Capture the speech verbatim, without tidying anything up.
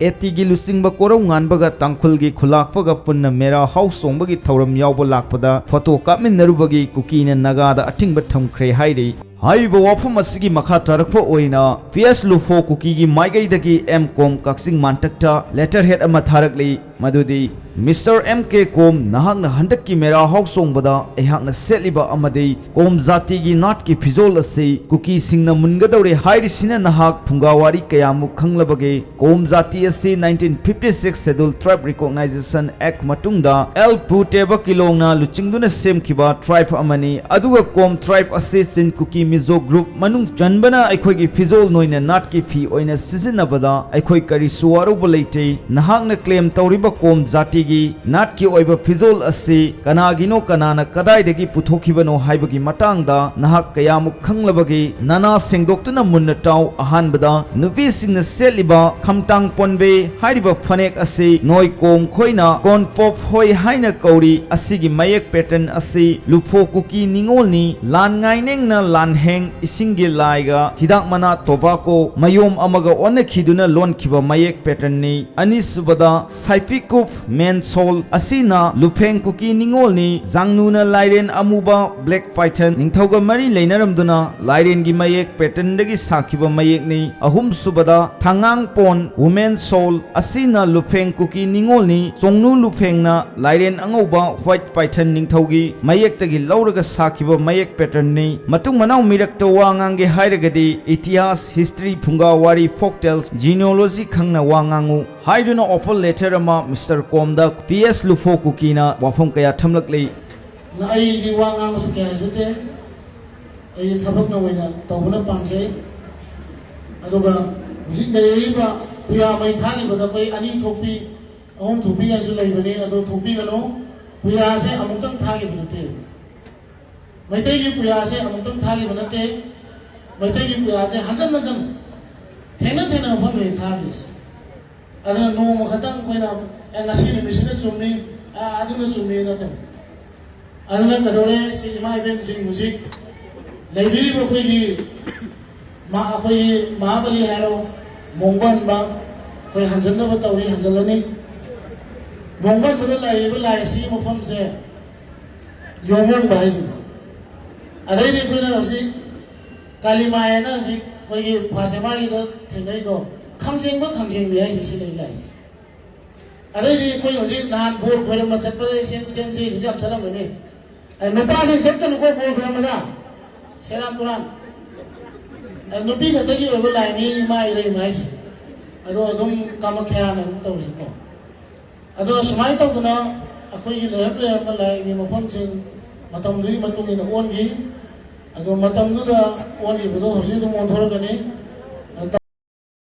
ꯑꯦꯇꯤꯒꯤ ꯂꯨꯆꯤꯡꯕ ꯀꯣꯔꯧ ꯉꯥꯟꯕꯒ ꯇꯥꯡꯈꯨꯜꯒꯤ ꯈꯨꯂꯥꯛꯄꯒ ꯄꯨꯟꯅ ꯃꯦꯔꯥ ꯍꯥꯎ ꯆꯣꯡꯕꯒꯤ ꯊꯧꯔꯝ ꯌꯥꯎꯕ ꯂꯥꯛꯄꯗ ꯐꯣꯇꯣ ꯀꯥꯞꯃꯤꯟꯅꯔꯨꯕꯒꯤ ꯀꯨꯀꯤꯅ ꯅꯥꯒꯥꯗ ꯑꯊꯤꯡꯕ ꯊꯝꯈ꯭ꯔꯦ ꯍꯥꯏꯔꯤ꯫ ꯍꯥꯏꯔꯤꯕ ꯋꯥꯐꯝ ꯑꯁꯤꯒꯤ ꯃꯈꯥ ꯇꯥꯔꯛꯄ ꯑꯣꯏꯅ ꯄꯤ ꯑꯦꯁ ꯂꯨꯐꯣ ꯀꯨꯀꯤꯒꯤ ꯃꯥꯏꯀꯩꯗꯒꯤ ꯑꯦꯝ ꯀꯣꯝ ꯀꯛꯆꯤꯡ ꯃꯥꯟꯇꯛꯇ ꯂꯦꯇꯔ ꯍꯦꯗ ꯑꯃ ꯊꯥꯔꯛꯂꯤ꯫ ꯃꯗꯨꯗꯤ, "ꯃꯤꯁꯇꯔ ꯑꯦꯝ ꯀꯦ ꯀꯣꯝ, ꯅꯍꯥꯛꯅ ꯍꯟꯗꯛꯀꯤ ꯃꯦꯔꯥ ꯍꯥꯎ ꯆꯣꯡꯕꯗ ꯑꯩꯍꯥꯛꯅ ꯁꯦꯠꯂꯤꯕ ꯑꯃꯗꯤ ꯀꯣꯝ ꯖꯥꯇꯤꯒꯤ ꯅꯥꯠꯀꯤ ꯐꯤꯖꯣꯜ ꯑꯁꯤ ꯀꯨꯀꯤꯁꯤꯡꯅ ꯃꯨꯟꯒꯗꯧꯔꯦ ꯍꯥꯏꯔꯤꯁꯤꯅ ꯅꯍꯥꯛ ꯐꯨꯡꯒꯥꯋꯥꯔꯤ ꯀꯌꯥꯃꯨꯛ ꯈꯪꯂꯕꯒꯦ? ꯀꯣꯝ ꯖꯥꯇꯤ ꯑꯁꯤ nineteen fifty six Scheduled Tribe Recognition Act ꯃꯇꯨꯡꯗ ꯑꯦꯜ ꯄꯨ ꯇꯦꯕ ꯀꯤꯂꯣꯡꯅ ꯂꯨꯆꯤꯡꯗꯨꯅ ꯁꯦꯝꯈꯤꯕ ꯇ꯭ꯔꯥꯏꯕ ꯑꯃꯅꯤ꯫ ꯑꯗꯨꯒ ꯀꯣꯝ ꯇ꯭ꯔꯥꯏꯕ ꯑꯁꯤ ꯆꯤꯟ ꯀꯨꯀꯤ ꯃꯤꯖꯣ ꯒ꯭ꯔꯨꯞ ꯃꯅꯨꯡ ꯆꯟꯕꯅ ꯑꯩꯈꯣꯏꯒꯤ ꯐꯤꯖꯣꯜ ꯅꯣꯏꯅ ꯅꯥꯠꯀꯤ ꯐꯤ ꯑꯣꯏꯅ ꯁꯤꯖꯤꯟꯅꯕꯗ ꯑꯩꯈꯣꯏ ꯀꯔꯤꯁꯨ ꯋꯥꯔꯧꯕ ꯂꯩꯇꯦ꯫ ꯅꯍꯥꯛꯅ ꯀ꯭ꯂꯦꯝ ꯇꯧꯔꯤꯕ ꯀꯣꯝ ꯖꯥꯇꯤꯒꯤ ꯅꯥꯠꯀꯤ ꯑꯣꯏꯕ ꯐꯤꯖꯣꯜ ꯑꯁꯤ ꯀꯅꯥꯒꯤꯅꯣ, ꯀꯅꯥꯅ ꯀꯗꯥꯏꯗꯒꯤ ꯄꯨꯊꯣꯛꯈꯤꯕꯅꯣ ꯍꯥꯏꯕꯒꯤ ꯃꯇꯥꯡꯗ ꯅꯍꯥꯛ ꯀꯌꯥꯃꯨꯛ ꯈꯪꯂꯕꯒꯦ? ꯅꯅꯥ ꯁꯦꯡꯗꯣꯛꯇꯨꯅ ꯃꯨꯟꯅ ꯇꯥꯎ꯫ ꯑꯍꯥꯟꯕꯗ, ꯅꯨꯄꯤꯁꯤꯡꯅ ꯁꯦꯠꯂꯤꯕ ꯈꯝꯇꯥꯡ ꯄꯣꯟꯕꯦ ꯍꯥꯏꯔꯤꯕ ꯐꯅꯦꯛ ꯑꯁꯤ ꯅꯣꯏ ꯀꯣꯝ ꯈꯣꯏꯅ ꯀꯣꯟ ꯄꯣꯞ ꯍꯣꯏ ꯍꯥꯏꯅ ꯀꯧꯔꯤ꯫ ꯑꯁꯤꯒꯤ ꯃꯌꯦꯛ ꯄꯦꯇꯔꯟ ꯑꯁꯤ ꯂꯨꯐꯣ ꯀꯨꯀꯤ ꯅꯤꯉꯣꯜꯅꯤ꯫ ꯂꯥꯟ ꯉꯥꯏꯅꯦꯡꯅ ꯂꯥꯟꯍꯦꯡ ꯏꯁꯤꯡꯒꯤ ꯂꯥꯏꯒ ꯍꯤꯗꯥꯛ ꯃꯅꯥ ꯇꯣꯕꯥꯀꯣ ꯃꯌꯣꯝ ꯑꯃꯒ ꯑꯣꯟꯅꯈꯤꯗꯨꯅ ꯂꯣꯟꯈꯤꯕ ꯃꯌꯦꯛ ꯄꯦꯇꯔꯟꯅꯤ꯫ ꯑꯅꯤꯁꯨꯕꯗ, ꯁꯥꯏꯐꯤꯀꯨꯐ ꯃꯦꯟꯁꯣꯜ ꯑꯁꯤꯅ ꯂꯨꯐꯦꯡ ꯀꯨꯀꯤ ꯅꯤꯉꯣꯜꯅꯤ꯫ ꯖꯥꯡꯅꯨꯅ ꯂꯥꯏꯔꯦꯟ ꯑꯃꯨꯕ, ꯕ꯭ꯂꯦꯛ ꯄꯥꯏꯊꯟ, ꯅꯤꯡꯊꯧꯒ ꯃꯔꯤ ꯂꯩꯅꯔꯝꯗꯨꯅ ꯂꯥꯏꯔꯦꯟꯒꯤ ꯃꯌꯦꯛ ꯄꯦꯇꯔꯟꯗꯒꯤ ꯁꯥꯈꯤꯕ ꯃꯌꯦꯛꯅꯤ꯫ ꯑꯍꯨꯝꯁꯨꯕꯗ, ꯊꯥꯡꯉꯥꯡꯄꯣꯟ ꯋꯨꯃꯦꯟ ꯁꯣꯜ ꯑꯁꯤꯅ ꯂꯨꯐꯦꯡ ꯀꯨꯀꯤ ꯅꯤꯉꯣꯜꯅꯤ꯫ ꯆꯣꯡꯅꯨ ꯂꯨꯐꯦꯡꯅ ꯂꯥꯏꯔꯦꯟ ꯑꯉꯧꯕ, ꯋꯥꯏꯠ ꯄꯥꯏꯊꯟ, ꯅꯤꯡꯊꯧꯒꯤ ꯃꯌꯦꯛꯇꯒꯤ ꯂꯧꯔꯒ ꯁꯥꯈꯤꯕ ꯃꯌꯦꯛ ꯄꯦꯇꯔꯟꯅꯤ꯫ ꯃꯇꯨꯡ ꯃꯅꯥꯎ ꯃꯤꯔꯛꯇ ꯋꯥ ꯉꯥꯡꯒꯦ ꯍꯥꯏꯔꯒꯗꯤ ꯏꯇꯤꯍꯥꯁ, ꯍꯤꯁꯇ꯭ꯔꯤ, ꯐꯨꯡꯒꯥ ꯋꯥꯔꯤ, ꯐꯣꯛ ꯇꯦꯜꯁ, ꯖꯤꯅꯤꯌꯣꯂꯣꯖꯤ ꯈꯪꯅ ꯋꯥ ꯉꯥꯡꯉꯨ ꯍꯥꯏꯗꯨꯅ ꯑꯣꯐꯔ ꯂꯦꯇꯔ ꯑꯃ ꯃꯤꯁꯇꯔ ꯀꯣꯝꯗ ꯄꯤ ꯑꯦꯁ ꯂꯨꯐꯣ ꯀꯨꯀꯤꯅ ꯋꯥꯐꯝ ꯀꯌꯥ ꯊꯝꯂꯛꯂꯤ꯫ ꯑꯩꯗꯤ ꯋꯥ ꯉꯥꯡꯕꯁꯨ ꯀꯌꯥ ꯍꯩꯖꯗꯦ꯫ ꯑꯩꯗꯤ ꯊꯕꯛꯅ ꯑꯣꯏꯅ ꯇꯧꯕꯅ ꯄꯥꯝꯖꯩ꯫ ꯑꯗꯨꯒ ꯍꯧꯖꯤꯛ ꯂꯩꯔꯤꯕ ꯄꯨꯌꯥ ꯃꯩ ꯊꯥꯈꯤꯕꯗ ꯑꯩꯈꯣꯏ ꯑꯅꯤ ꯊꯣꯛꯄꯤ, ꯑꯍꯨꯝ ꯊꯣꯛꯄꯤ ꯀꯥꯏꯁꯨ ꯂꯩꯕꯅꯤ, ꯑꯗꯨ ꯊꯣꯛꯄꯤꯒꯅꯨ꯫ ꯄꯨꯌꯥꯁꯦ ꯑꯃꯨꯛꯇꯪ ꯊꯥꯈꯤꯕ ꯅꯠꯇꯦ꯫ ꯃꯩꯇꯩꯒꯤ ꯄꯨꯌꯥꯁꯦ ꯑꯃꯨꯛꯇꯪ ꯊꯥꯈꯤꯕ ꯅꯠꯇꯦ꯫ ꯃꯩꯇꯩꯒꯤ ꯄꯨꯌꯥꯁꯦ ꯍꯟꯖꯟ ꯍꯟꯖꯟ, ꯊꯦꯡꯅ ꯊꯦꯡꯅ ꯃꯐꯝꯗ ꯊꯥꯈꯤꯁꯦ꯫ ꯑꯗꯨꯅ ꯅꯣꯡꯃ ꯈꯛꯇꯪ ꯑꯩꯈꯣꯏꯅ, "ꯑꯦ, ꯉꯁꯤ ꯅꯨꯃꯤꯠꯁꯤꯅ ꯆꯨꯝꯃꯤ, ꯑ, ꯑꯗꯨꯅ ꯆꯨꯝꯃꯤ" ꯅꯠꯇꯕ꯫ ꯑꯗꯨꯅ ꯀꯩꯗꯧꯔꯦ? ꯁꯤ ꯏꯃꯥ ꯏꯕꯦꯟꯁꯤꯡ ꯍꯧꯖꯤꯛ ꯂꯩꯕꯤꯔꯤꯕ ꯑꯩꯈꯣꯏꯒꯤ ꯃꯥ-, ꯑꯩꯈꯣꯏꯒꯤ ꯃꯍꯥꯕꯂꯤ ꯍꯥꯏꯔꯣ, ꯃꯣꯡꯕꯟꯕ, ꯑꯩꯈꯣꯏ ꯍꯟꯖꯟꯅꯕ ꯇꯧꯔꯤ, ꯍꯟꯖꯜꯂꯅꯤ꯫ ꯅꯣꯡꯃꯟꯕꯗ ꯂꯩꯔꯤꯕ ꯂꯥꯏ ꯑꯁꯤꯒꯤ ꯃꯐꯝꯁꯦ ꯌꯣꯡꯃꯣꯡꯕ ꯍꯥꯏꯁꯤꯅꯤ꯫ ꯑꯗꯩꯗꯤ ꯑꯩꯈꯣꯏꯅ ꯍꯧꯖꯤꯛ ꯀꯥꯂꯤꯃꯥꯏ ꯍꯥꯏꯅ ꯍꯧꯖꯤꯛ ꯑꯩꯈꯣꯏꯒꯤ ꯐꯥꯁꯦꯃꯥꯒꯤꯗ ꯊꯦꯡꯅꯔꯤꯗꯣ, ꯈꯥꯡꯖꯦꯡꯕ ꯈꯥꯡꯖꯦꯡꯕꯤ ꯍꯥꯏꯁꯦ ꯁꯤ ꯂꯩ ꯂꯥꯏꯁꯦ꯫ ꯑꯗꯩꯗꯤ ꯑꯩꯈꯣꯏ ꯍꯧꯖꯤꯛ ꯅꯍꯥꯟ ꯕꯣꯔ ꯈꯣꯏꯔꯝꯕ ꯆꯠꯄꯗ ꯁꯦꯟ ꯁꯦꯟ ꯆꯦꯁꯤꯡꯁꯨ ꯌꯥꯝ ꯆꯠꯂꯝꯒꯅꯤ꯫ ꯑꯩ ꯅꯨꯄꯥꯁꯤꯡ ꯆꯠꯀꯅꯨꯀꯣ ꯕꯣꯔ ꯈꯣꯏꯔꯝꯕꯗ, ꯁꯦꯔꯥꯟ ꯇꯨꯔꯥꯟ꯫ ꯑꯩ ꯅꯨꯄꯤ ꯈꯛꯇꯒꯤ ꯑꯣꯏꯕ ꯂꯥꯏꯅꯤ ꯏꯃꯥ ꯏꯔꯩꯃ ꯍꯥꯏꯁꯦ꯫ ꯑꯗꯣ ꯑꯗꯨꯝ ꯀꯥꯃꯈ꯭ꯌꯥꯅ ꯑꯗꯨꯝ ꯇꯧꯔꯤꯁꯤꯀꯣ꯫ ꯑꯗꯨꯅ ꯁꯨꯃꯥꯏꯅ ꯇꯧꯗꯅ ꯑꯩꯈꯣꯏꯒꯤ ꯂꯩꯔꯝ ꯂꯩꯔꯝꯕ ꯂꯥꯏꯒꯤ ꯃꯐꯝꯁꯤꯡ ꯃꯇꯝꯗꯨꯒꯤ ꯃꯇꯨꯡ ꯏꯟꯅ ꯑꯣꯟꯈꯤ꯫ ꯑꯗꯣ ꯃꯇꯝꯗꯨꯗ ꯑꯣꯟꯈꯤꯕꯗꯣ ꯍꯧꯖꯤꯛ ꯑꯗꯨꯝ ꯑꯣꯟꯊꯣꯔꯛꯀꯅꯤ꯫